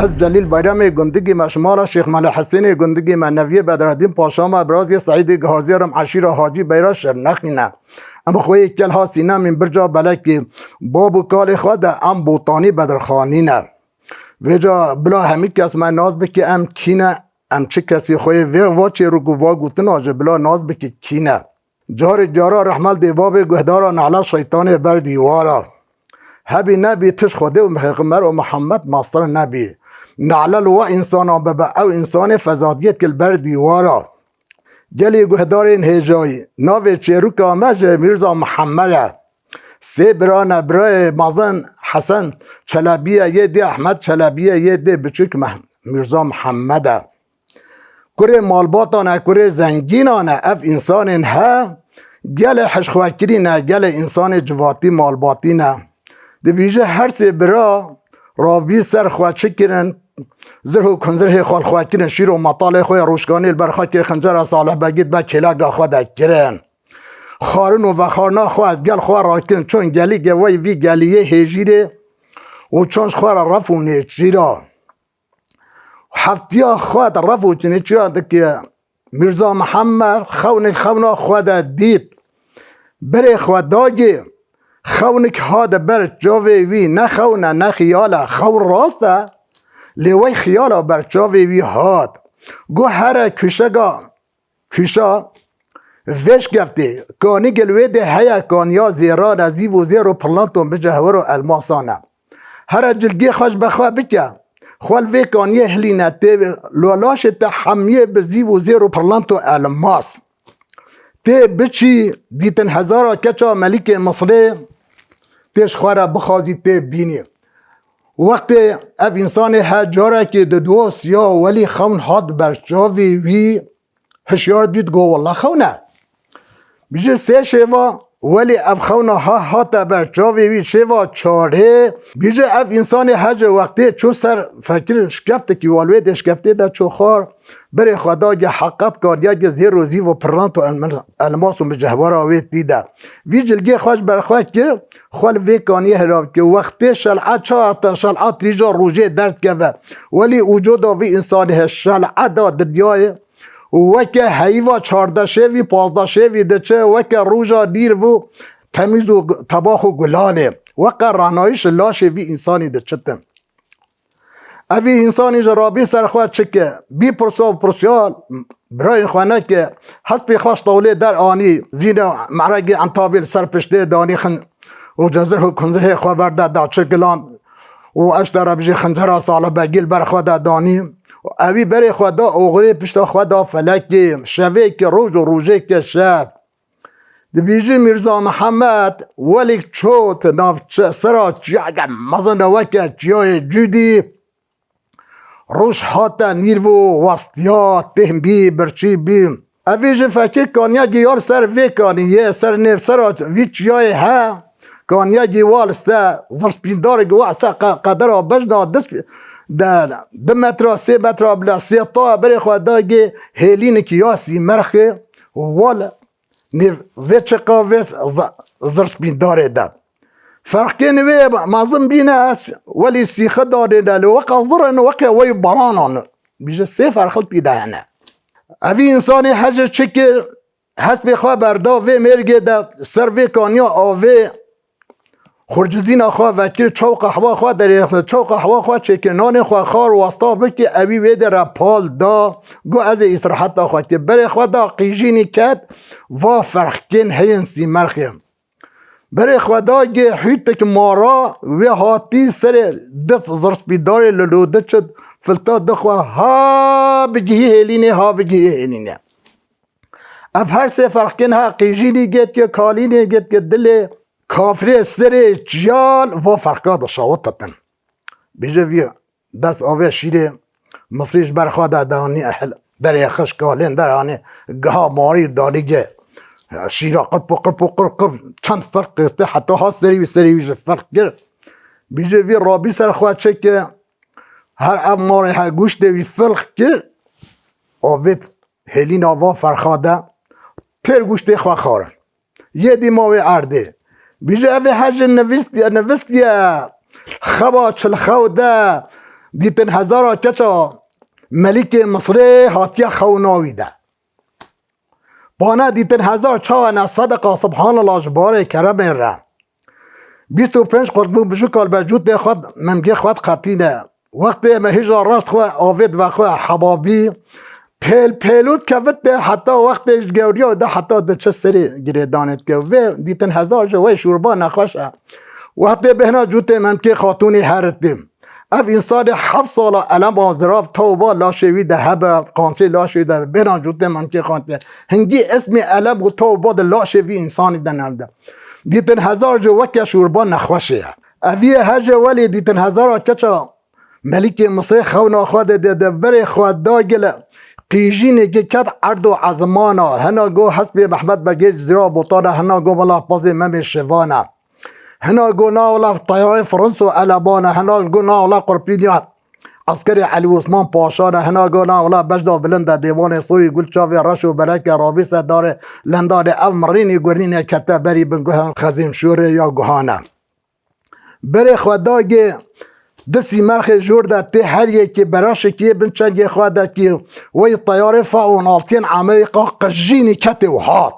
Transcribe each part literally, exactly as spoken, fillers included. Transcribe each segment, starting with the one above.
Ez Celîl Bayramê gundikî me, şima re Şêx Mele Hesênê gundikî me, neviyê Bedreddîn Paşa me, biraziyê Seîdê Giharziyê re, em eşîra Hacî Beyra Şirnexî ne. Em xweyê kel ha Sînemîn birca Belekî, bab û kalê xwe de em Botanî Bedirxanî ne. Vêca bila hemî kes me nas bike em kî ne, em çi kesî xweyê vê va çêrok û va gotina ji bila nas bike kî ne. Carê cara rehmel dê babê guhdara nehla şeytanê ber dîwara. Hebî nebî tişt Xwedê û Pêxember û Mihemed mastir nebî. Nehla li we însanan bibe, ew însanê fezadiyet kil ber dîwara. Gelî guhdarên hêjayî, navê çêrûka me ji Mîrza Mihemed e. Sê bira ne, birayê mezin Hesen Çelebî ye, yê dê Ehmed Çelebî ye, yê dê biçûk Meh-, Mîrza Mihemed e. Kurê malbatan e, kurê zengînan e, ev însanên he gelê hişxwekirî ne, gelê însanê civatî malbatî ne. Dibîje her sê bira ravî ser xwe çi kirin, zirh û kunzirhê xwe li xwe kirin, şîr û metalê xwe yê rûşkanî li ber xwe kir, xincera Salih Begî dibe kêleka xwe de kirin. Xwarin û vexwarina xwe gel xwe rakirin, çon gelî ge wey vî geliyê hêjîrê û çon ji xwe re ref û nêçîra. Heftiya xwe di ref û çinê çira dike. Mîrza Mihemed xewnek xewna xwe de dît. Berê xwe dagê, xewnek hat ber çavê wî, ne xewne, ne xiyale, xewn rast e. Lê wey xiyala ber çavê wî hat. Got, here kûşega, kûşa vê şkeftê, kanî gel wê dê heye, kaniya zêran e, zîv û zêr û pirlanton bi cewher û elmasan e. Here cilgê xwe ji be xwe bike. Xwe li vê kaniyê hilîne, tê lo laşê te hemiyê bi zîv û zêr û pirlant û elmas. Tê biçî dîtin hezara keça Melîkê Misrê, tê ji xwe re bixwazî, tê bînî. Wextê ev însanê he carekê di duwa siya welî xewn hat ber çavê wî, hişyar dît, got, wela xewn e. Bije sê şêva, welî ev xewna ha hate ber çavê wî, şêva çarê. Bije ev însanê hece wextê çû ser fekir şkeftekî, welwê dê şkeftê de çû xwar, berê xwe da ge heqet kaniya ge zêr û zîv û pirrant û elm-, elmas û bi cehwera wê tî de. Vî cilgê xwe ji ber xwe kir, xwe li vê kaniyê helav kir. Wextê şel'a çawa te şel'a trîja rojê derdikeve. Welî uco da vî însanê he şel'a da dinyayê. Weke heyva çardeşevî, pazdehşevî diçe, weke roja dîr bû, temîz û gu-, tebax û gulanê. Weke ranayîş laşê vî însanî diçitin. Evî însanî ji rabî ser xwe çike, bî pirsa û pirsiyar, birayên xwe neke, hespê xwe ji tewlê der anî, zîne meregê entabî li ser piştê danî xin û cezir û kunzirhê xwe berde da çi gilan û eşte re bijî xincera Salih Begî li ber xwe de danî. Evî berê xwe da oxirê pişta xwe da felekê, şevê ke roj û rojê ke şev. Dibîjî Mîrza Mihemed welî çot navçe sera çiyayeke mezin de weke çiyayê Cûdî. Roj hate nîr bû, westiya, têh bî, birçî bî. Evî ji fekir kaniyekî ya li ser vê kaniyê, ser nêvsera vî çiyayê he, kaniyekî wa li se, zirspîndarekî wa se qe-, qedera bejna dest de du metra, sê metra bila sê ta berê xwe dagê hêlînekî ya sîmerxê wa li nêv vê çiqa vê z-, zirspîndarê de. Ferqên wê mezin bîne ez welî sîxe danê de li weqa zirin weke wey baranan. Bije sê ferqil tî de hene. Evî însanê hece çi kir, hespê xwe berda vê mêrgê de ser vê kaniya avê xurcizîna xwe vekir, çaw qehwa xwe derêxist, çaw qehwa xwe çêkir, nanê xwe xar wasta bikir, evî wê de re pal da, got, ez ê îstiraheta xwe kir. Berê xwe da qîjînî ket, va ferqkên heyên sîmerxê. Berê xwe da gê hûtek mara wê hatî serê dest zirspîdarê li lode çit filta dixwe ha bigihî hêlînê, ha bigihî hêlînê. Ev her sê ferqên ha qîjînî gêt ke kalînê gêt ke dilê kafirê serê çiyal va ferqa dişawititin. Bêje vî dest avê şîrê misî ji ber xwe de danî ehil derê xişk kalên deranê giha marî danî ge. Şîra qirp û qirp û qirp qirp çend ferq qêstê heta ha serî wî serî wî ji ferq kir. Bêje vî rabî ser xwe çeke her ev marê he goştê wî ferq kir. Avêt hêlîna va ferqa de têr goştê xwe xwarin. Yê dî ma wê erdê. Bîje evê hejin nivistiye, nivistiye. Xewa çil xew de. Dîtin hezara keça melikê Misrê hatiye xewna wî de. Pane dîtin hezar çawa ne sedeqa subhanallah ji barê keremê re. Bîst û pênc qurtbû bijû kal be cûtê xwe memgê xwe diqetîne. Wextê me hêja rast xwe avêt ve xwe hebabî. Pêl pêlû dikevitê heta wextê ji gewriya de heta diçe serê girêdanê dike. Vê dîtin hezar ji wey şûrba nexweş e. Wextê bêhna cûtê memkê xatûnê heritê. Ev însanê heft sala elema zirav tewba laşê wî de hebe, qansê laşê wî de bêhna cûtê memkê xatê. Hingî ismê elem û tewba di laşê vî însanî de nerde. Dîtin hezar ji weke şûrba nexweşê ye. Evî ye hece welê dîtin hezara keça Melikê Misrê xewna xwe de de de berê xwe da gile qîjînê ki ket erd û ezmana. Hina go hespê Mehmet Begê Cizîra Botana, hina go wela pazê Memê Şivana. Hina go na wela teyarê Fransa Elebana, hina go na wela qurpîniya eskerê Elî Osman Paşa ne, hina go na wela Bejda Bilind e, Dêwanê Sorî, Gul Çavê Reş û Beleke Rabî Sedarê Lendarê ev mirînî gurînê kete berî bin guhen Xezîm Şûrê ya guhane. Berê xwe dagê di sîmerxê jor de tê her yekê beraşekê bin çengê xwe de kî wey teyarê F on altiyên Amerîka qijînî ketê û hat.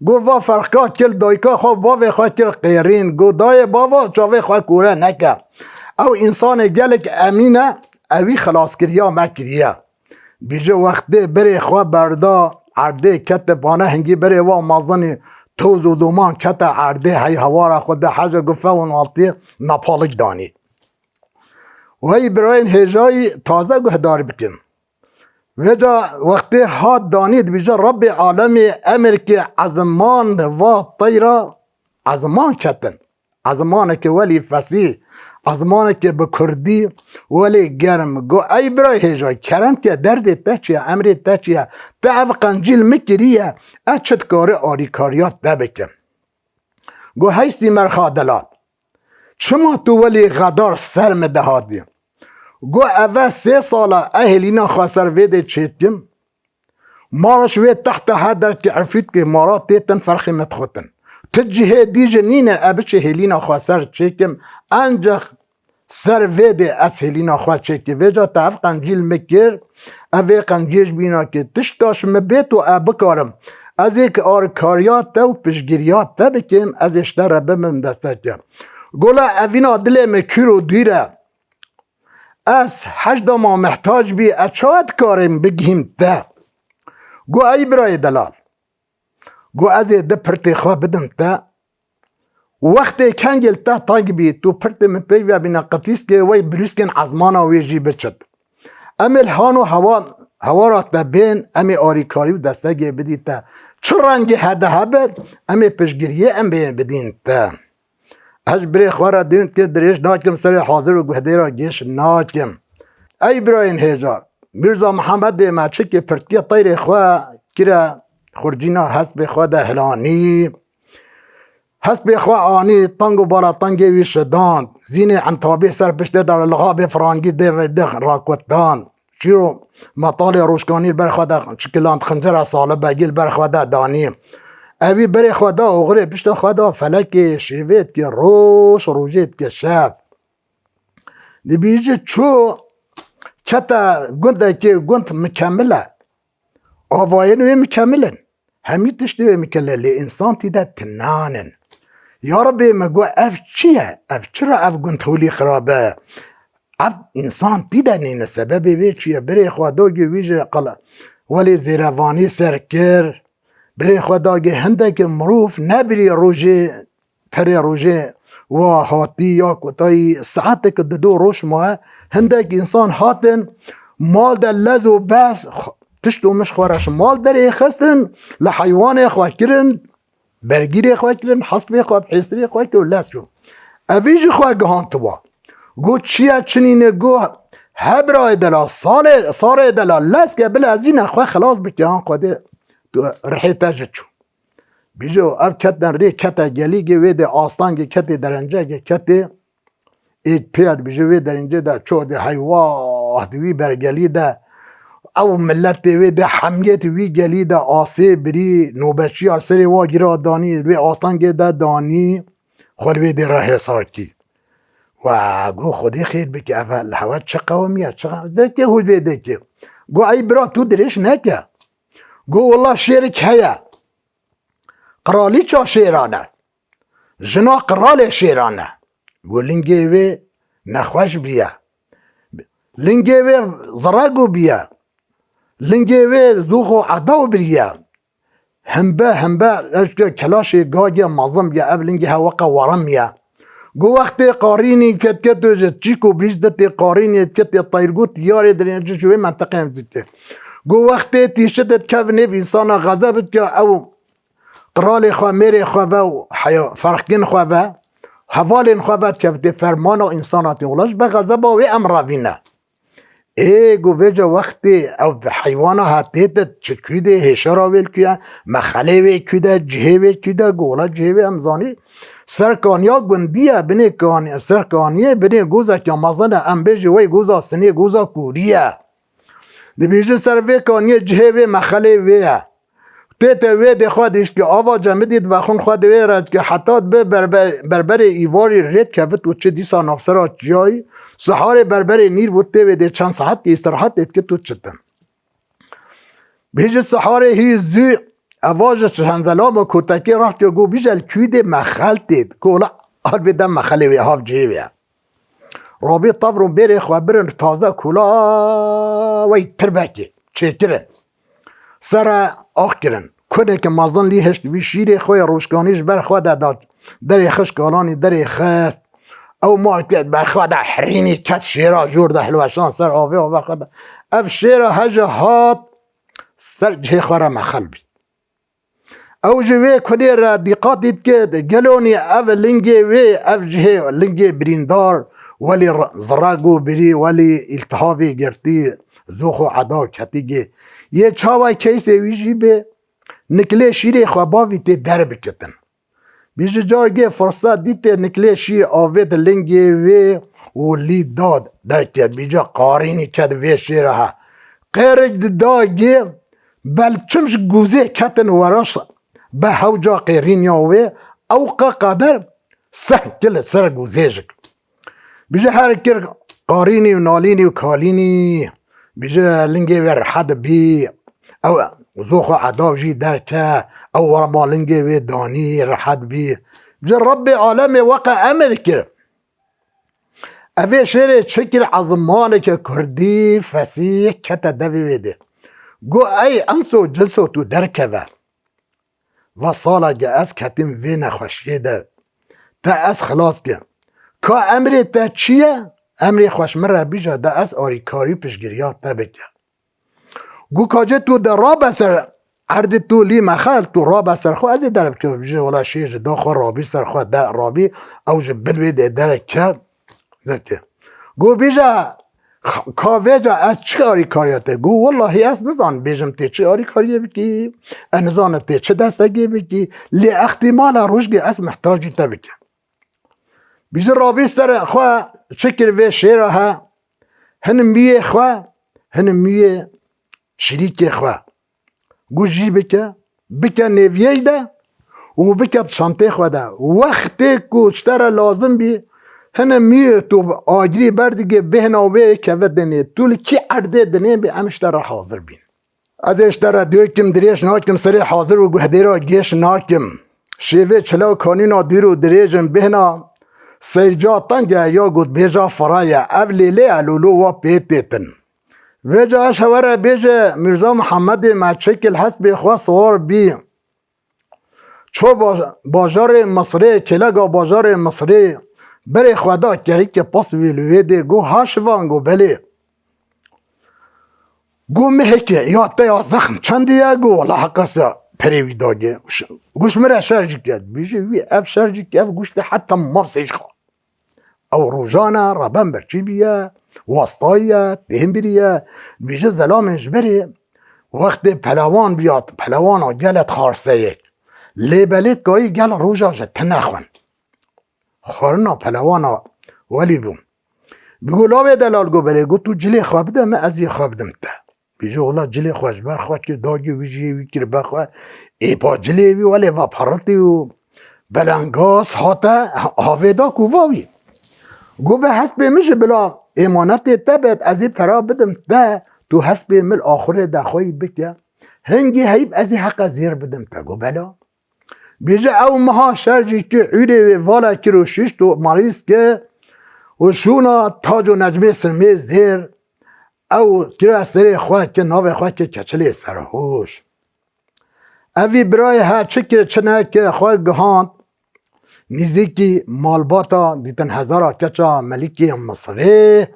Got, va ferqa kir, dayika xwe, bavê xwe kir qêrîn. Got, dayê bava, çavê xwe kûre neke. Ew însanê gelek emîn e, ewî xilaskiriya me kiriye. Bîje wextê berê xwe berda erdê, kete bane hingî berê wa mezinî toz û duman kete erdê, hey hewara xwe de hece got, F on altiyê napalik danî. Wey birayên hêjayî taze guhdar bikin. Vêca wextê hat danî dibêje, Rebbê alemê emir ki ezman va teyra ezman ketin. Ezmaneke welî fesîh, ezmaneke bi kurdî welê germ. Go, ey birayê hêja, kerem ke derdê te çi ye, emrê te çi ye? Te ev qencîl min kiriye, ez çi dikare alîkariya te bikim? Go, hey sîmerxa delal, çima tu welî xedar ser min de hatî? Go, eve sê sala e hêlîna xwe ser vê dê çêdikim. Mara ji wê tehta he derkê efrîtkê mara têtin ferxê me dixutin. Tu cihê dî jî nîne e biçê hêlîna xwe ser çêkim, encex ser vê dê ez hêlîna xwe çêkî. Vêca te ev qencîl min kir, ev ê qenciyê ji bîna kir. Tişta ji min bêt û e bikarim. Ez ê ki alîkariya te û piştgiriya te bikim, ez ê ji te re bibim destekê. Gola evîna dilê min kûr û dûr e. Ez hejda ma mehtac bî, ez çawa dikarim bigihîm te? Got, ey birayê delal. Got, ez ê di pirtê xwe bidim te. Wextê kengê li te teng bî, tu pirtê min pey ve bîne qetîskê wey birûskên ezmana wê jî biçit. Em ê li han û hewa, hewara te bên, em ê arîkarî û destegê bidî te. Çi rengê hede hebit, em ê piştgiriyê em bê bidîn te. Ez ji birê xwe re dûn dike dirêj nakim, serê hazir û guhdê re gêş nakim. Ey birayên hêja, Mîrza Mihemedê me çikê pirtkiya teyrê xwe kire xurcîna hespê xwe de hilanî. Hespê xwe anî, teng û bala tengê wî şidand. Zînê entabê ser piştê de li lixabê firangî dê ve dê rakutand. Şîr û metalê rojkanî li ber xwe de çikiland, xincera salibegî li ber xwe de danî. Ewî berê xwe da oxirê pişta xwe da felekê, şêvê dike roj, rojê dike şev. Dibîje çû kete gundekê, gund mikemil e. Avayên wê mikemil in. Hemî tiştê wê mikemil e, lê însan tî de tinan in. Ya Rebê min got, ev çi ye? Ev çira ev gund hewlî xirab e? Ev însan tî de nîne, sebebê wê çi ye? Birê xwe dogê wî ji qala welê zêrevanî ser kir. Birê xwe dagê hindekî mirov nebirî rojê, perê rojê wa hatî ya kotayî saeteke dido roj maye. Hindek însan hatin mal de lez û bez, tişt û miş xwe re ji mal derê xistin, li heywanê xwe kirin, bergîrê xwe kirin, hespê xwe, hêsirê xwe kir û lez çû. Evî ji xwe gihantiwa. Got, çi ye, çi nîne? Got, he birayê delal, salê, sarê delal, lez ke bilezîne xwe xilas bike, an Xwedê tu rihê te ji çû. Bîjo, ev ketin rê kete gelîgê wê dê astangê ketê derencegê ketê. Êk pê ya dibêje wê derîncê de ço dê heywa di wî bergelî de ew miletê wê dê hemiyê di wî gelî de asê birî, nobeçiya serê wa gira danî, wê astengê de danî, xwe li wê dê re hêsar kî. Wa, got, Xwedê xêr bike, ev li hewe çi qewimiye, çi qe-, dekê hûdê dekê. Got, ey bira, tu dirêj neke. Got, wela şêrik heye. Qiralîça şêran e. Jina qiralê şêran e. Got, lingê wê nexweş bûye. Lingê wê zirego bûye. Lingê wê zûx û edaw biriye. Hembe, hembe, eşke kelaşê gagê mezin bûye, ev lingê heweqa werin bûye. Got, wextê qarînî ket, ket û ji çîk û bîst de tê qarînê ket, tê teyr got, tiyarê dirê ji wê mentiqê em dike. Got, wextê tîşit dikevin nêv însana xezeb dike, ew qiralê xwe, mêrê xwe be û heya-, ferqgên xwe be, hevalên xwe be dikevitê fermana însana tê. Wela ji be xezeba wê em revîne. Ê, got, vêca wextê ew heywana hatê te çi kû de, hêşara wê li kû ye, mexelê wê kû de, cihê wê kû de, got, wela cihê wê em zanî. Ser kaniya gundî ye, binê kanî-, ser kaniyê binê gozeke mezin e, em bêjî wey goza sinê, goza kûrî ye. Dibêjin ser vê kaniyê cihê wê mexelê wê ye. Tê te wê dê xwe dîşt ki ava cemidî di vexûn xwe di wê re ki heta dibe berber-, berberê îvarî rê dikevit û çi dîsa navsera çiyayî, siharê berberê nîr bû tê wê dê çend saet ki îstirahet dê dikit û çitin. Bêjî siharê hî zû eva ji çenzelama kotekê raxtiya got bîje li kû dê mexel tê, got wela arbê de mexelê wê hav cihê wê ye. Rabî tevr û bêrê xwe birin taze kula wey tirbekê çêkirin. Sere ax kirin. Kuneke mezin lî hişt vî şîrê xwe yê rojkanî ji ber xwe de da derê xişk alanî derê xist. Ew ma ket ber xwe de herînî ket şêra jor de hilweşan ser avê ava xwe de. Ev şêra heje hat ser cihê xwe re mexel bî. Ew ji wê kunê re dîqatî dike, gelonî ev lingê wê, ev cihê lingê birîndar, welî r-, zireg û birî, welî îltihabê girtî, zûx û eda ketî gê. Yê çawa keysê wî jî bê, nikilê şîrê xwe bavî tê derbikitin. Bî ji cargê firset dîtê nikilê şîr avêt lingê wê û lî dad derket. Bî ca qarînî ket vê şêra he. Qêrik dida gê, bel çim ji gûzê ketin weraş be hewca qêrînya wê, ew qe qeder seh kil ser gûzê jik. Bije her kir qarînî û nalînî û kalînî, bije lingê wê rehet bî, ew zûx û edaw jî derke, ew werema lingê wê danî, rehet bî. Bije Rebbê alemê weqe emir kir. Evê şêrê çi kir, ezmaneke kurdî, fesîh, kete devê wê de. Got, ey enso cinso tu derkeve. Va saleke ez ketim vê nexweşiyê de, te ez xilas kim. Ka emrê te çi ye? Emrê xweş min re bîja de ez arîkarî piştgiriya te bikim. Gu kacê tu de rabe ser erdê tu lî mexel, tu rabe ser xwe, ez ê derbikim. Ji wela şê ji da xwe rabî ser xwe de rabî, ew ji bin wê de derek ket. Veke. Got, bêje, ka vêca ez çi arîkariya te? Got, wellahî ez nizanim bêjim tê çi arîkariyê bikî, ez nizanim tê çi destekê bikî, lê ehtimala rojgê ez mihtacî te bikim. Bêje rabî ser xwe çi kir vê şêra he, hin miyê xwe, hin miyê şirîkê xwe. Got jî bike, bike nêviyeyî de û bike di çantê xwe de. Wextê ku ji te re lazim bî, hine miyê tu agirî berdigê bêhna wê keve dinê. Tu li kî erdê dinê bî, em ji te re hazir bîn. Ez ê ji te re dûr kim, dirêj nakim, serê hazir û guhdêra gêş nakim. Şêvê çila kanîna dûr û dirêj in bêhna seyirca teng e ya got bêja fira ye. Ev lêlê e lûlû wa pê têtin. Vêca ez hewe re bêje, Mîrza Mihemedê me çekil hespê xwe siwar bî. Ço baj-, bajarê Misrê, kêlega bajarê Misrê, berê xwe da kerîke pas wî li wê dê, got, ha şivan, got, belê. Got, miheke ya te ya zexm çendî ye? Got, wela heqasa perê wî dagê. Ş-, got, ji min re şer jî ket. Bêje wî ev şer jî ket, ev goştê heta mafsê jî xwe. Ew rojane reben birçî bîye, wastayî ye, têm birî ye. Dibêje zelamên ji berê wextê pelewan biya, pelewana gele xarseyek. Lê belê dikarî gel roja ji tine xwin. Xwarina pelewana welî bû. Bi go lavê delal go belê, got tu cilê xwe bide min, ez yê xwe bidim te. Bêje wela cilê xwe ji ber xwe kir, dagê wî jiyê wî kir be xwe. Ê pa cilê wî welê va peritî û belengaz hate havê da ku va wî. Go ve hespê min ji bila êmanetê te be, ez ê pera bidim te, tu hespê min axurê de xweyî bike. Hingî heyb ez ê heqe zêr bidim te. Go bela. Bêje ew miha şer jî ki ûrê wê vala kir û şişt û marîz kir û şûna tac û necmê sirmê zêr. Ew kire serê xwe ki navê xwe ki keçilê serhoş. Ev vî birayê he çi kir çi nekir xwe gihand nîzîkî malbata dîtin hezara keça melikê Misirê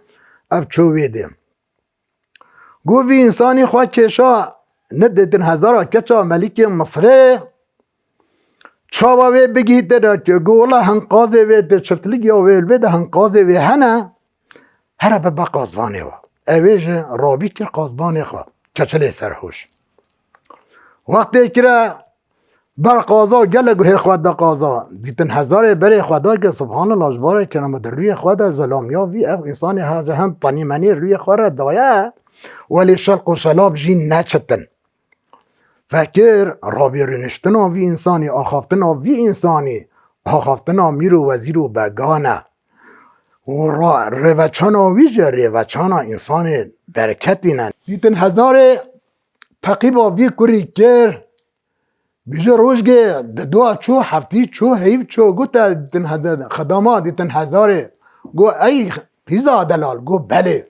ev çû wê dê. Got vî însanî xwe kêşa ne dêtin hezara keça melikê Misirê. Çawa wê bigihîte de ki got wela hin qazê wê de çiftlik ya wê li wê de hin qazê wê hene. Here bibe qazvanê we. Ew ê ji rabî kir qazvanê xwe. Keçilê serhoş. Wextê kire ber qaza gelek guhê xwe de qaza. Dîtin hezarê berê xwe da ki subhanallah ji barê kerema di rûyê xwe de zelamiya vî ev însanê ha ji hin tenî menî rûyê xwe re daye. Welê şelq û şelab jî neçitin. Fekir, rabî rûniştina vî însanî, axaftina vî însanî, axaftina mîr û wezîr û began e. Û ra-, rêveçana wî jî rêveçana însanê bereketî ne. Dîtin hezarê teqîba vî kurî kir, bîje rojgê di dua çû, heftî çû, heyv çû, gote dîtin hezarê, xidama dîtin hezarê, go ey qîza delal, go belê.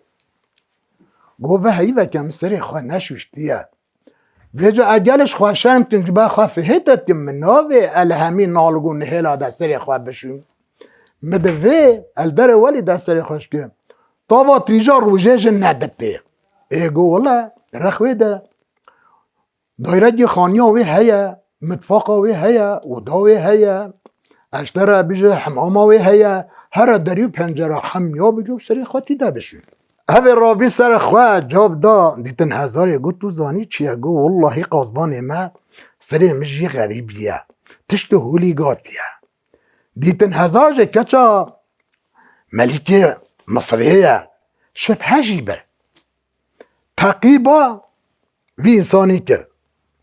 Go ve heyveke min serê xwe neşûştiye. Vêca egelîş xwe şerm dikin, ji ber xwe fihête dikin, min navê el hemî nalgo nihêla de serê xwe bişûm. Min divê el derê welî de serê xwe şikê. Tava trîja rojê ji neditê. Ê go wele, rexwê de. Dayrekî xaniya wê heye, mitfaqa wê heye, oda wê heye. Eştere bije hemama wê heye, here derî û pencera hemiya bigir û serê xwe tî de bişû. Evê rabî ser xwe cab da, dîtin hezarê got, tu zanî çi ye? Got, wellahî qazbanê me serê min jî xerîbî ye. Tişt û holî gatiye. Dîtin hezar ji keça Melîkê Misirê ye. Şibhe jî bir. Teqîba vî însanî kir.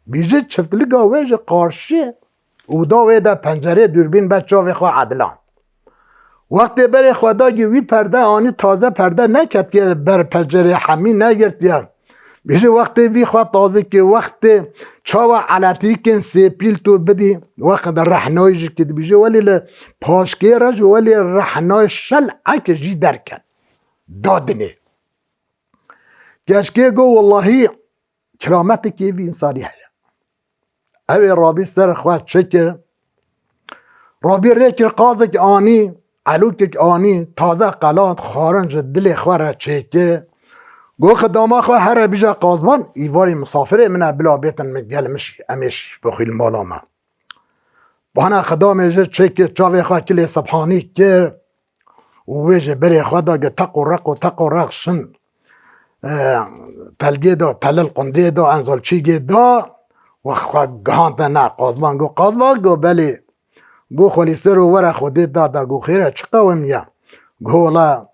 Bîje çiftlika wê ji qarşî û da wê de pencerê dûrbîn be çavê xwe edilan. Wextê berê xwe da ki wî perde anî taze perde neketiye ber pencerê hemî negirtiye. Bîje wextê vî xwe taze ki wextê çawa elektrîkên sêpîl tu bidî, wext de rehnayê jî ki dibîje welê li paşkê re ji welê rehnayê şel eke jî derket. Da dinê. Keşkê go wellahî kirametekê vî însanî heye. Ew ê rabî ser xwe çi kir? Rabî rê kir qazek anî, elûkek anî, taze qelant, xwarin ji dilê xwe re çêkir. Go xidama xwe here bîje qazban, îvarî misafirê min e, bila bêtin min gel min şî, em ê şî bixwîn mala me. Bana xidamê ji çêkir çavê xwe kilê sebhanî kir û wê ji berê xwe da gi teq û req û teq û req şin, e, telgê da, telil qundê da, enzalçîgê da û xwe gihante ne qazman. Go qazman, go belê. Go xwelî ser û were Xwedê da da, go xêre çi qewim ye? Go wela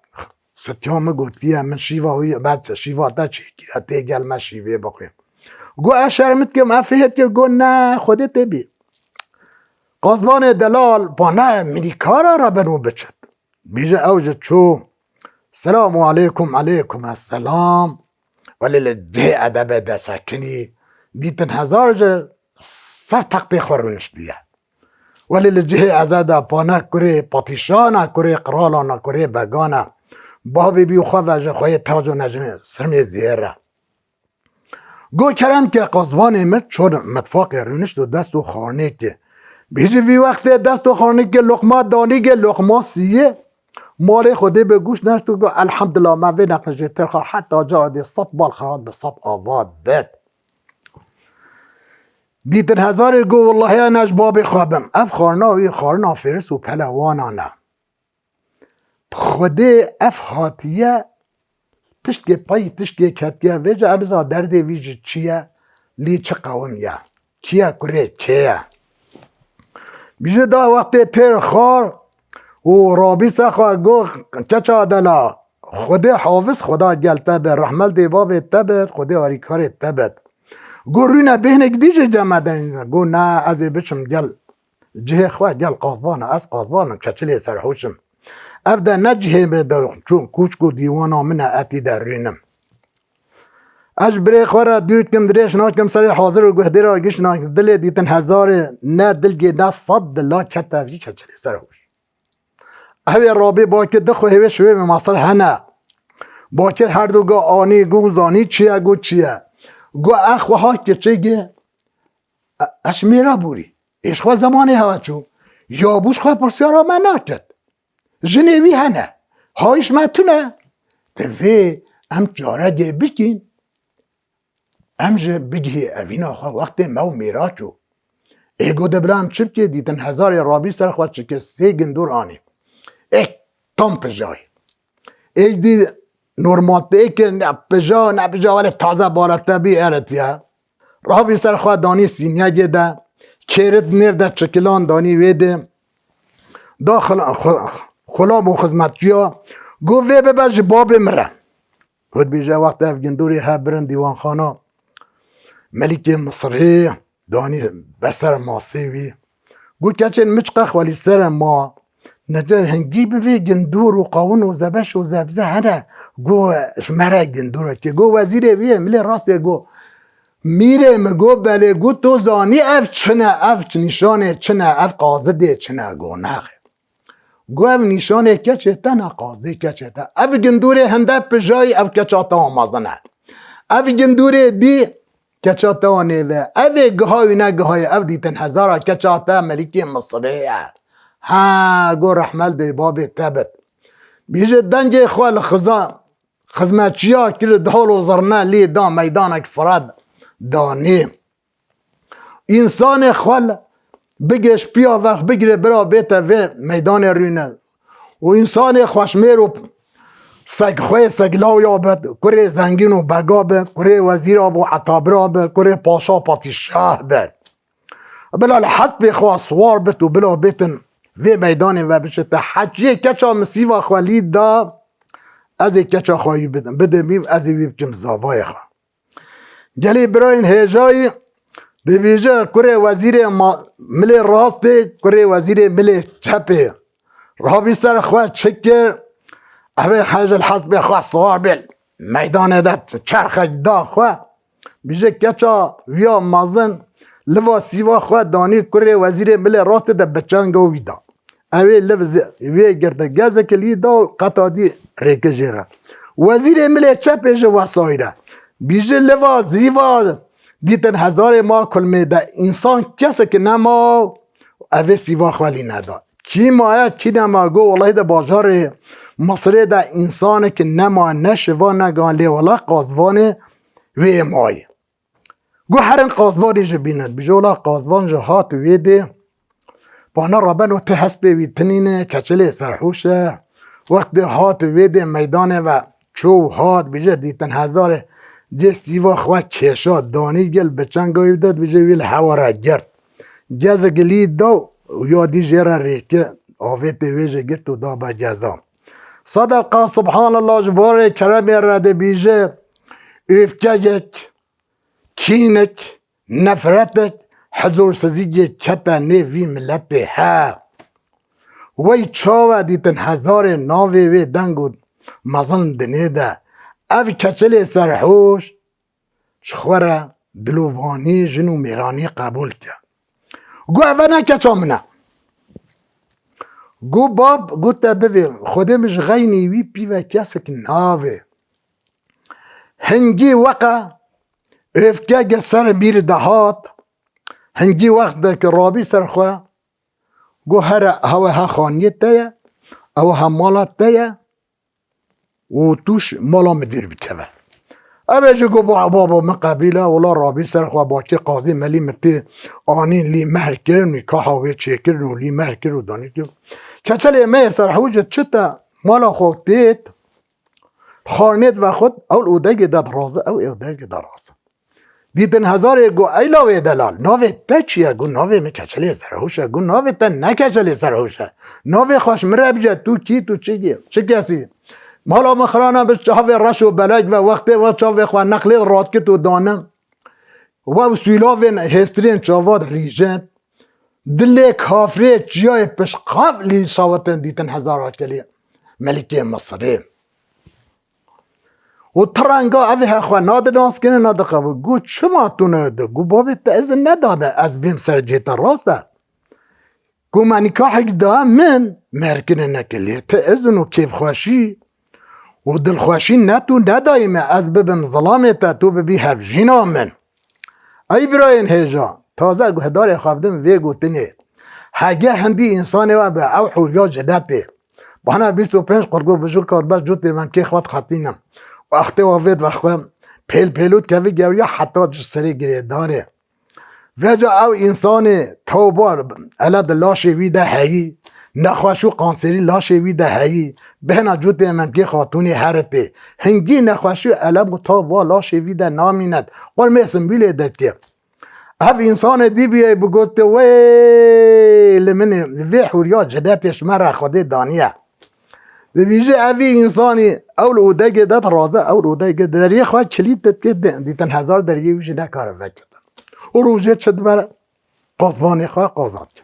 sitiya min gotiye, min şîva wî, me şîva te çêkire, tê gel me şîvê bixwî. Go ez şerm dikim, ez fihê dikim, go ne, Xwedê tê bî. Qazmanê delal, bana minîkara re bin û biçit. Bîje ew ji çû, selamu aleykum, aleykum esselam. Welê li cihê edebê de sekinî, dîtin hezar ji ser textê xwe rûniştiye. Welê li cihê eze de pane kurê patîşana, kurê qiralana, kurê begana. Bavê bî xwe ve ji xweyê tac û necmê sirmê zêr e. Go kerem ke qazvanê min çor mitfaqê rûnişt û dest û xarnê ki. Bîjî vî wextê dest û xarnê ki loqma danî ki loqma siyê. Malê Xwedê bi gûş neşt û go elhamdulillah me vê neqin jê tirxa heta cara dê sed bal xerat bi sed ava bet. Dîtin hezarê go wellahî ne ji babê xwe bim. Ev xarina wî xarina fêris û pelewanan e. Xwedê ev hatiye tiştkê pey tiştkê ketiye. Vêca ez niza derdê vî ji çi ye, lê çi qewim ye. Kî ye kurê kê ye? Bîje da wextê têr xar û rabî se xwe go keça dela. Xwedê hafiz, Xweda gel te be, rehmet dê babê te be, Xwedê harîkarê te be. Go rûne bêhnek dî jê cem me de nîne. Go ne, ez ê biçim gel cihê xwe, gel qazbana, ez qazbanim, keçilê serhoşim. Ev de ne cihê me de çûn kûçk û dîwana min e, etî de rînim. Ez ji birê xwe re dûr dikim, dirêj nakim, serê hazir û guhdêra giş nakim. Dilê dîtin hezarê, ne dilgê ne sed dila kete vî keçelê ser hoş. Ew ê rabî bakir dixwe hêvê şivê min masir hene. Bakir her du ga anî, gu zanî çi ye, gu çi ye. Gu ex wiha kiçik e, e, ez mêra bûrî. Êş xwe zemanê hewa çû. Ya bûş xwe pirsyara me naket. Jinê wî hene. Hayîş me tune. Divê em carekê bikîn. Em ji bigihê evîna xwe wextê me û mêra çû. Ê got, de bila em çi bikê, dîtin hezarê rabî ser xwe çike sê gindor anî. Ê tam pijayî. Ê dî normal tê ke ne pija, ne pija, wele taze balete bî eretiye. Rabî ser xwe danî sînyegê de, kêrit nêv de çikilan danî wê de. Da xula-, xu-, xulam û xizmetçiya, got, vê bibe ji babê min re. Got bêje, wextê ev gindorê he birin dîwanxana Melikê Misirê danî beser masê wî. Got, keçên min çiqe xwelî ser ma, nece hingî bi vê gindor û qawin û zebeş û zebze hene. Got, ji me re gindor ke. Got, wezîrê wî yê milê rastê got, mîrê min got, belê. Got, to zanî ev çi ne, ev çi nîşanê çi ne, ev qazidê çi ne? Got, nexê. Got, ev nîşanê keçê te ne, qazidê keçê te. Ev gindorê hinde pijayî, ev keça te wa mezin e. Ev gindorê dî keça te wa nêve. Ev ê giha wî ne gihayê, ev dîtin hezara keça te Melikê Misirê ye. Ha, got, rehmel dê babê te bit. Bîje dengê xwe li xiza-, xizmetçiya kir, dihol û zirne lê da, meydanek Firat danê. Însanê xwe li bigire, ji piya vex bigire, bira bête vê meydanê rûne. Û însanê xweşmêr û segxwê, seglawya be, kurê zengîn û bega be, kurê wezîra be û etabira be, kurê paşa patîşah be. Bila li hespê xwe siwar bit û bila bêtin vê meydanê ve bişite. Heciyê keça min sîva xwe lî da, ez ê keça xwe wî bidim, bidim wî, ez ê wî bikim zavayê xwe. Gelî birayên hêjayî dibêje, kurê wezîrê ma-, milê rastê, kurê wezîrê milê çepê. Rabî ser xwe çi kir? Ev ê hejil hespê xwe siwar bê, meydanê de çerxek da xwe. Bîje keça viya mezin, liva sîva xwe danî kurê wezîrê milê rastê de bi çenga wî da. Ew ê liv zi-, wê girti, gezek lî da û qeta dî rêke jê re. Wezîrê milê çepê ji wesayî re. Bîje liva zîva dîtin hezarê ma kulmê de însan kesek nema, ev ê sîva xwe lî neda. Kî maye, kî nema, go welahî de bajarê Misirê de însanek nema, ne şiva ne gan, lê wela qazvanê wê mayê. Got, herin qazvanê ji bînin. Bije, wela qazvan ji hat wê dê. Pana raben û ti hespê wî tinîne, keçilê serhûş e. Wextê hat wê dê meydanê ve çû û hat, bije, dîtin hezarê cê sîva xwe kêşa danî gel bi çenga wî de, bije, wî li hewa re girt. Gezek lî da û ya dî jê re rêke, avêtê wê jê girt û da be geza. Sedeqa, subhanallah, ji barê keremê re dibîje, êfkeyek, kînik, nefretek, hizûrsizî yê kete nê vî miletê he. Wey çawa dîtin hezarê navê wê deng û mezin dinê de. Ev keçilê serhûş ji xwe re dilovanî jin û mêranî qebûl ke. Got, eve ne keça min e. Got, bab, got, te bivê, Xwedê min ji xeynî wî pîve kesek navê. Hingî weqe êfkege ser bîr de hat, hingî wexteke rabî ser xwe, got, here, hewe he xaniyê te ye, ew he mala te ye û tu ji mala min dûr bikeve. Ev ê jî got, ba-, baba min qebîle, wela rabî ser xwe, bakê qazî melî min tê anîn, lî mehr kirin, nîkaha wê çêkirin û lî mehr kir û danî kir. Keçelê me yê serhûc çi te mala xwe têt, xarnêt vexwet, ew li odegê de diraze, ew ê odegê de raze. Dîtin hezarê got, ey lawê delal, navê te çi ye? Got, navê min Keçelê Serhûş e. Got, navê te ne Keçelê Serhûş e. Navê xweş min re bije, tu kî, tu çi kî, çi kesî? Mala min xirana bi çavê reş û belek ve, wextê we çavê xwe nexlê radkit û danin. We û sûlavên hêstirên çavat rîjent. dilê kafirê çiyayê pişt qaf lî şawitin dîtin hezara kelî melikê Misirê. Û ti renga ev hexwe nadidanskirine nadiqebû. Got, çima tu ne di? Got, babê te izin nedane ez bêm ser cê te, rast e. Got, me nîkahek da min, mêrkirineke lê ti izin û kêfxweşî û dilxweşî ne tu nedayî me, ez bibim zilamê te, tu bibî hevjîna min. Ey birayên hêja, taze guhdarê xwe bidin vê gotinê. Hege hindî însanê we be, ew hûriya cinetê. Bana bîst û pênc qurgo bijû kar ber cûtê memkê xwe dixetînim. Wextê wa vê dibe xwe pêl pêlû dikevî gewriya heta ji serê girêdanê. Vêca ew însanê tewbar eleb di laşê wî de heyî, nexweş û kanserî laşê wî de heyî, bihêna cûtê memkê xatûnê heritê. Hingî nexweşî û eleb û tewba laşê wî de namînet. Qurmê simbîlê de dike. Ev însanê dî biyê bigotê, wê li min ê, li vê hûriya cinetê ji me re Xwedê daniye. Dibêje evî însanî ew li odegê de diraze, ew li odegê deriyê xwe kilît dike, dîtin hezar deriyê wî jî nekare vekitin. Û rojê çi dibere qazvanê xwe qazan dike.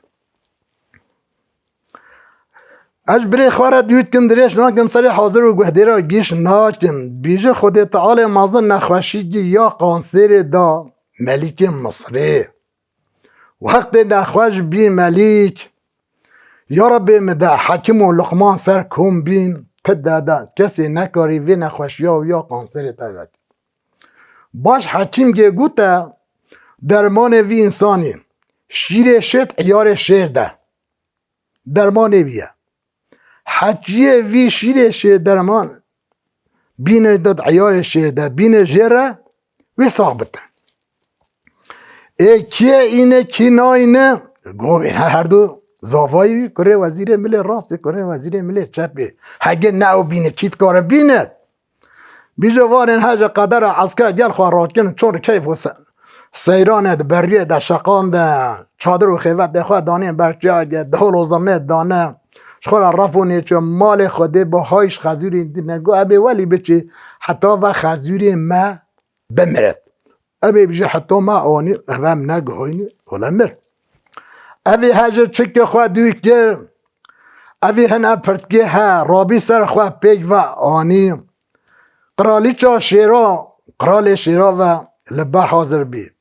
Ez ji birê xwe re dûr dikim, dirêj nakim, serê hazir û guhdêra gîş nakim. Dibêje Xwedê Tealê mezin nexweşîkî ya kanserê da melikê Misirê. Wextê nexweş bî melîk, ya Rebê min de hekim û Luqman ser kom bîn, ti dede kesê nekarî vê nexweşiya û ya kanserê te veke. Baş hekîmgê gote, dermanê vî însanî şîrê şêt, eyarê şêr de. Dermanê wî ye. Heciyê vî şîrê şêr derman bîne de eyarê şêr de, bîne jê re, wê sax bite. Ê kî ye îne, kî nayne? Govên he herdu zavayî wî, kurê wezîrê milê rastê, kurê wezîrê milê çepê. Hege ne ew bîne, kî dikare bîne? Bîje vanên heje qedera esker gel xwe rakin, çor keyf û se-, seyrane di beriyê de şeqan de, çadir û xêvetê xwe danên ber çiyayê, dihol û zirnê dane, ji xwe re ref û nêçe malê Xwedê bi hay ji xezûrê dîne. Got, ebê welî biçî heta ve xezûrê me bimiret. Ebê bije heta me anî, ev em neguhayînî, wele mir. Evê heje çikê xwe dûr kir, evê hin ev pirtkê he, rabî ser xwe pêk ve anî. Qiralîça şêra, qiralê şêra ve li be hazir bî.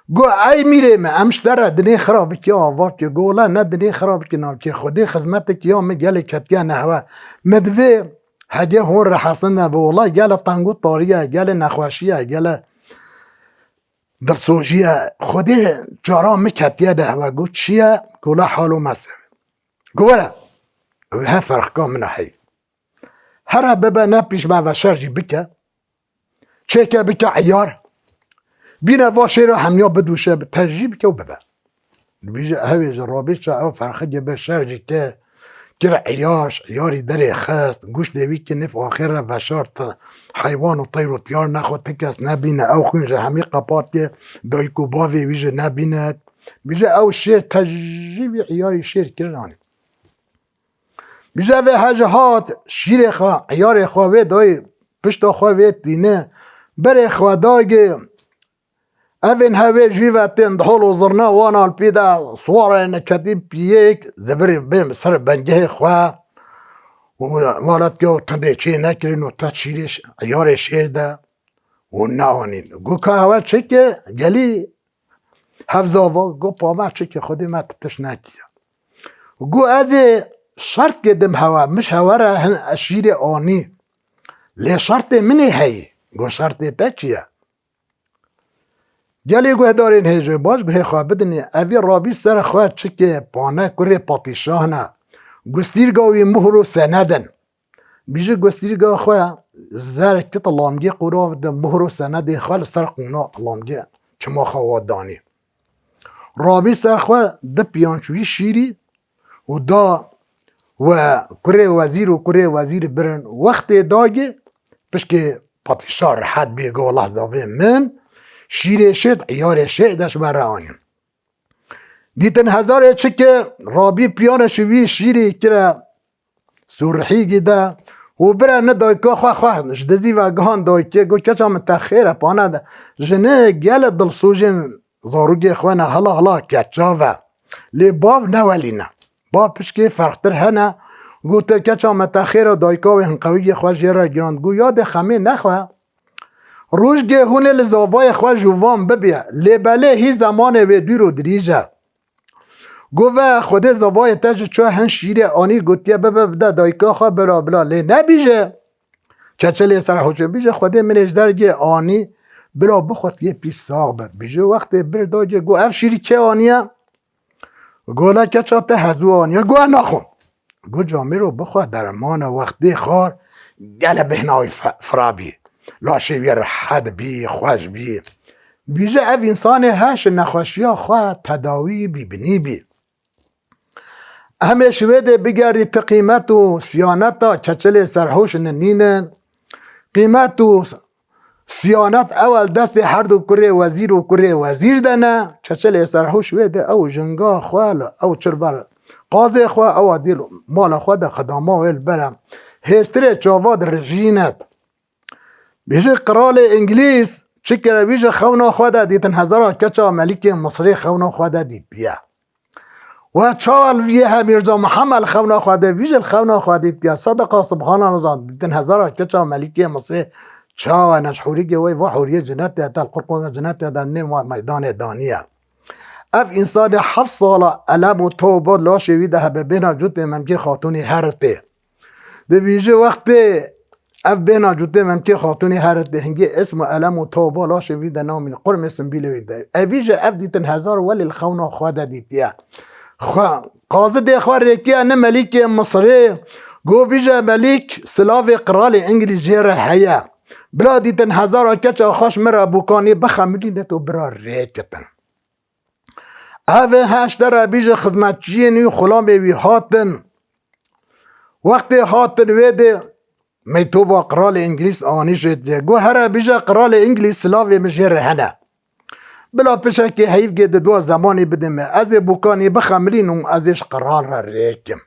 Got, ey mîrê me, em ji te re dinê xira bikî ava kê. Got, wele ne dinê xira bikî navkê. Xwedê xizmetekî ya min gelê ketiye nehwe. Min divê hege hon rehesin nebe. Wele gele teng û tarî ye, gele nexweşî ye, gele dilsojî ye. Xwedê cara min ketiye nehwe. Got, çi ye? Got, wele halo me ser. Got, were. Ew he ferqika min a heyî. Here bibe ne pîş me ve şer jî bike. Çêke bike eyar. Bîne va şêra hemiya bidûşe, bi tejî bike û bibe. Dibêje hevê ji rabî ça ew ferqikê bir şer jî kir. Kir eyar, eyarî derê xist. Guştê wî ki nif axir re veşart. Heywan û teyr û tiyar nexwe ti kes nebîne. Ew xwîn ji hemî qepatiyê dayik û bavê wî jî nebîne. Bîje ew şêr tejî wî eyarî şêr kirin anî. Bîje vê hej hat şîrê xwe, eyarê xwe vê dayê, pişta xwe vê tîne, berê xwe dagê. Evên hevê jî ve tên dihol û zirna wan alpî de siwarê neketî piyêk zibirî bê ser bengehê xwe. Û malet ke tindê çê nekirin û te şîrê ş-, eyarê şêr de û neanîn. Got ka hewe çi kir, gelî Hevzava got, pa me çikê Xwedê me ti tişt nekiye. Got, ez ê şertkê dim hewe, min ji hewe re hin eşîrê anî. Lê şertê min ê heyî. Got, şertê te çi ye? Gelê guhdarên hêjê baş guhê xwe bidinê, evî rabî ser xwe çikê pane kurê patîşah ne. Gustîrga wî muhr û sened in. Bîje gustîrga xwe zer kit lamgê qûra de muhr û senedê xwe li ser qûna lamgê çima xwe wa danî. Rabî ser xwe di piyanç wî şîrî û da we kurê wezîr û kurê wezîr birin. Wextê dagê pişkê patîşa rehet bê go, wela zavê min şîrê şêt, eyarê şêt de ji me re anî. Dîtin hezarê çike, rabî piyane ji wî şîrî kire sûrihîgî de û bire ne dayika xwe xwe ji dizî ve gihan dayikê, got, keça min te xêr e, pane de. Jinê gele dilsûjên zarûgê xwe ne, hila hila keça ve. Lê bav ne welî ne. Bav pişkê ferqtir hene. Gote, keça me te xêr e, dayika wê hinqewiyê xwe jê re girand. Got, yadê xemê nexwe. Rojgê hûnê li zavayê xwe jûvan bibî. Lê belê hî zemanê wê dûr û dirîj e. Got, ve Xwedê zavayê te ji çi hin şîrê anî, gotiye, bibe bide dayika xwe, bila bila. Lê nebîje. Keçelê serhoşê bîje, Xwedê min ê ji dergê anî, bila bixwe, yê pî sax be. Bîje wextê bir dagê, got, ev şîrî kê aniye? Got, la keça te hezû aniye. Got, ez naxwim. Got, camêro bixwe, derman e, wextê xwar, gele bêhna wî fe-, firabî. Laşê wî rehet bî, xweş bî. Bîje ev însanê heş nexweşiya xwe tedawî bî, binî bî. Em ê şivê dê bigerî ti qîmet û siyaneta keçelê serhoş ninînin. Qîmet û siyanet ew el destê her du kurê wezîr û kurê wezîr de ne. Keçelê serhoş wê dê ew jinga xwe li ew çirber qazê xwe ewa dîl mala xwe de xidama wê li bere hêstirê çava dirijînet. Bêje qiralê Îngilîz çi kire, vî ji xewna xwe de dîtin hezara keça Melikê Misrê xewna xwe de dîtiye. We çawa li vî ye he Mîrza Mihemed li xewna xwe de, vî ji li xewna xwe dîtiye. Sedeqa subhanallah, dîtin hezara keça Melikê Misrê çawa ne ji hûrîkê wê, va hûriyê cinetê te li qurqona cinetê de nê me-, meydanê daniye. Ev însanê heft sala elem û toba laşê wî de hebe bêhna cûtê Memkê Xatûnî heritê. Di vî ji wextê ev bêhna cûtê Memkê Xatûnî heritê hingê ism û elem û toba laşê wî de namîne, qurmê simbîlê wî de. Evî ji ev dîtin hezar welê li xewna xwe de dîtiye. Xwe, qazidê xwe rêkiye ne Melîkê Misirê, got, bîje Melîk, silavê qiralê Îngilîz jê re heye. Bila dîtin hezara keça xweş min re bûkanî bixemilîne to bira rêkitin. Ev ê heşte re bîje xizmetçiyên wî, xulamê wî hatin. Wextê hatin wê dê meytoba qiralê Îngilîz anî jê diye. Got, here bîje qiralê Îngilîz silavê min jê re hene. Bila pişekê heyvgê di dua zemanî bide me. Ez ê bûkanî bixemilînim û ez ê ji qiral re rêkim.